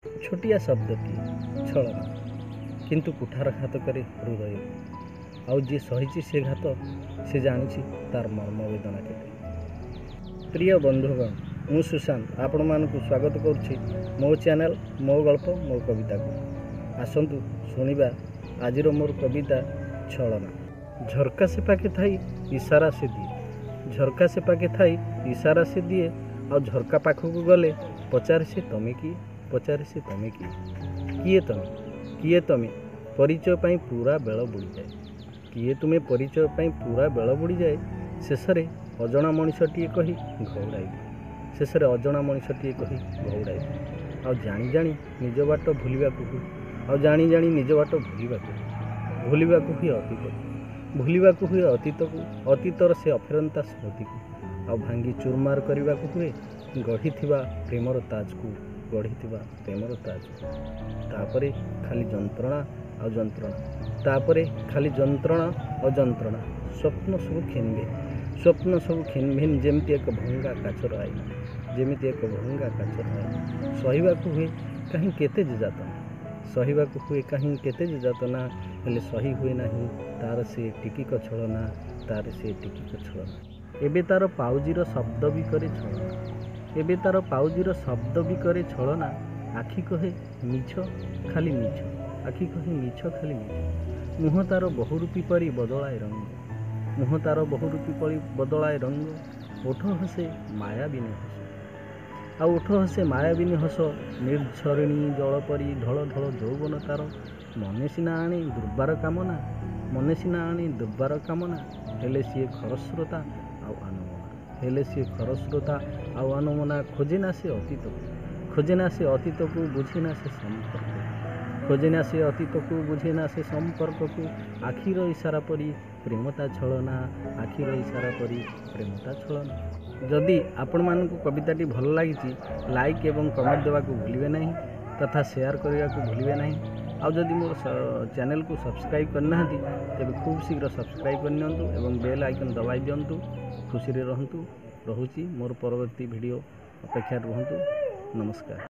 ଛୋଟିଆ ଶବ୍ଦଟିଏ ଛଳନା, କିନ୍ତୁ କୁଠାରଘାତ କରେ ହୃଦୟକୁ। ଆଉ ଯିଏ ସହିଛି ସେ ଘାତ, ସେ ଜାଣିଛି ତାର ମର୍ମ ବେଦନା କେତେ। ପ୍ରିୟ ବନ୍ଧୁଗଣ, ମୁଁ ସୁଶାନ୍ତ ଆପଣମାନଙ୍କୁ ସ୍ୱାଗତ କରୁଛି ମୋ ଚ୍ୟାନେଲ୍ ମୋ ଗଳ୍ପ ମୋ କବିତାକୁ। ଆସନ୍ତୁ ଶୁଣିବା ଆଜିର ମୋର କବିତା ଛଳନା। ଝରକା ସେପାଖେ ଥାଇ ଇସାରା ସେ ଦିଏ, ଝରକା ସେପାଖେ ଥାଇ ଇସାରା ସେ ଦିଏ, ଆଉ ଝରକା ପାଖକୁ ଗଲେ ପଚାରେ ସେ ତମେ କିଏ, ପଚାରେ ସେ ତମେ କିଏ। କିଏ ତମେ, କିଏ ତମେ, ପରିଚୟ ପାଇଁ ପୁରା ବେଳ ବୁଡ଼ିଯାଏ। କିଏ ତୁମେ ପରିଚୟ ପାଇଁ ପୁରା ବେଳ ବୁଡ଼ିଯାଏ। ଶେଷରେ ଅଜଣା ମଣିଷଟିଏ କହି ଘଉଡ଼ାଇ ଦିଏ, ଶେଷରେ ଅଜଣା ମଣିଷଟିଏ କହି ଘଉଡ଼ାଇ ଦିଏ। ଆଉ ଜାଣି ଜାଣି ନିଜ ବାଟ ଭୁଲିବାକୁ ହୁଏ, ଆଉ ଜାଣି ଜାଣି ନିଜ ବାଟ ଭୁଲିବାକୁ ହୁଏ, ଭୁଲିବାକୁ ହୁଏ ଅତୀତକୁ, ଭୁଲିବାକୁ ହୁଏ ଅତୀତକୁ, ଅତୀତର ସେ ଅଫେରନ୍ତା ସ୍ମୃତିକୁ। ଆଉ ଭାଙ୍ଗି ଚୁରମାର କରିବାକୁ ହୁଏ ଗଢ଼ିଥିବା ପ୍ରେମର ତାଜକୁ, ଗଢ଼ିଥିବା ପ୍ରେମର ତାଜକୁ। ତାପରେ ଖାଲି ଯନ୍ତ୍ରଣା ଆଉ ଯନ୍ତ୍ରଣା, ତାପରେ ଖାଲି ଯନ୍ତ୍ରଣା ଆଉ ଯନ୍ତ୍ରଣା। ସ୍ୱପ୍ନ ସବୁ ଖିନଭିନ, ସ୍ୱପ୍ନ ସବୁ ଖିନଭିନ, ଯେମିତି ଏକ ଭଙ୍ଗା କାଚର ଆଇନା, ଯେମିତି ଏକ ଭଙ୍ଗା କାଚର ଆଇନା। ସହିବାକୁ ହୁଏ କାହିଁ କେତେ ଯେ ଯାତନା, ସହିବାକୁ ହୁଏ କାହିଁ କେତେ ଯେ ଯାତନା, ହେଲେ ସହି ହୁଏ ନାହିଁ ତାର ସେ ଟିକିକ ଛଳନା, ତାର ସେ ଟିକିକ ଛଳନା। ଏବେ ତାର ପାଉଜିର ଶବ୍ଦ ବି କରେ ଛଳନା, ଏବେ ତାର ପାଉଜିର ଶବ୍ଦ ବି କରେ ଛଳନା। ଆଖି କହେ ମିଛ ଖାଲି ମିଛ, ଆଖି କହେ ମିଛ ଖାଲି ମିଛ। ମୁହଁ ତାର ବହୁରୂପୀ ପରି ବଦଳାଏ ରଙ୍ଗ, ମୁହଁ ତାର ବହୁରୂପୀ ପରି ବଦଳାଏ ରଙ୍ଗ। ଓଠ ହସେ ମାୟାବିନୀ ହସ, ଆଉ ଓଠ ହସେ ମାୟାବିନୀ ହସ। ନିର୍ଝରିଣୀ ଜଳ ପରି ଢଳ ଢଳ ଯୌବନ ତାର। ମନେ ସିନା ଆଣେ ଦୁର୍ବାର କାମନା, ମନେ ସିନା ଆଣେ ଦୁର୍ବାର କାମନା, ହେଲେ ସିଏ ଖରସ୍ରୋତା ଆଉ ଆନମନା, ହେଲେ ସିଏ ଖରସ୍ରୋତା ଆଉ ଆନମନା। ଖୋଜେ ନା ସେ ଅତୀତକୁ, ଖୋଜେ ନା ସେ ଅତୀତକୁ, ବୁଝେ ନା ସେ ସମ୍ପର୍କକୁ, ଖୋଜେ ନା ସେ ଅତୀତକୁ, ବୁଝେ ନା ସେ ସମ୍ପର୍କକୁ। ଆଖିର ଇସାରା ପରି ପ୍ରେମତା ଛଳନା, ଆଖିର ଇସାରା ପରି ପ୍ରେମତା ଛଳନା। ଯଦି ଆପଣମାନଙ୍କୁ କବିତାଟି ଭଲ ଲାଗିଛି, ଲାଇକ୍ ଏବଂ କମେଣ୍ଟ ଦେବାକୁ ଭୁଲିବେ ନାହିଁ ତଥା ସେୟାର କରିବାକୁ ଭୁଲିବେ ନାହିଁ। ଆଉ ଯଦି ମୋର ଚ୍ୟାନେଲକୁ ସବସ୍କ୍ରାଇବ୍ କରିନାହାନ୍ତି, ତେବେ ଖୁବ୍ ଶୀଘ୍ର ସବସ୍କ୍ରାଇବ୍ କରିନିଅନ୍ତୁ ଏବଂ ବେଲ୍ ଆଇକନ୍ ଦବାଇ ଦିଅନ୍ତୁ। ଖୁସିରେ ରହନ୍ତୁ। ରହୁଛି, ମୋର ପରବର୍ତ୍ତୀ ଭିଡ଼ିଓ ଅପେକ୍ଷାରେ ରୁହନ୍ତୁ। ନମସ୍କାର।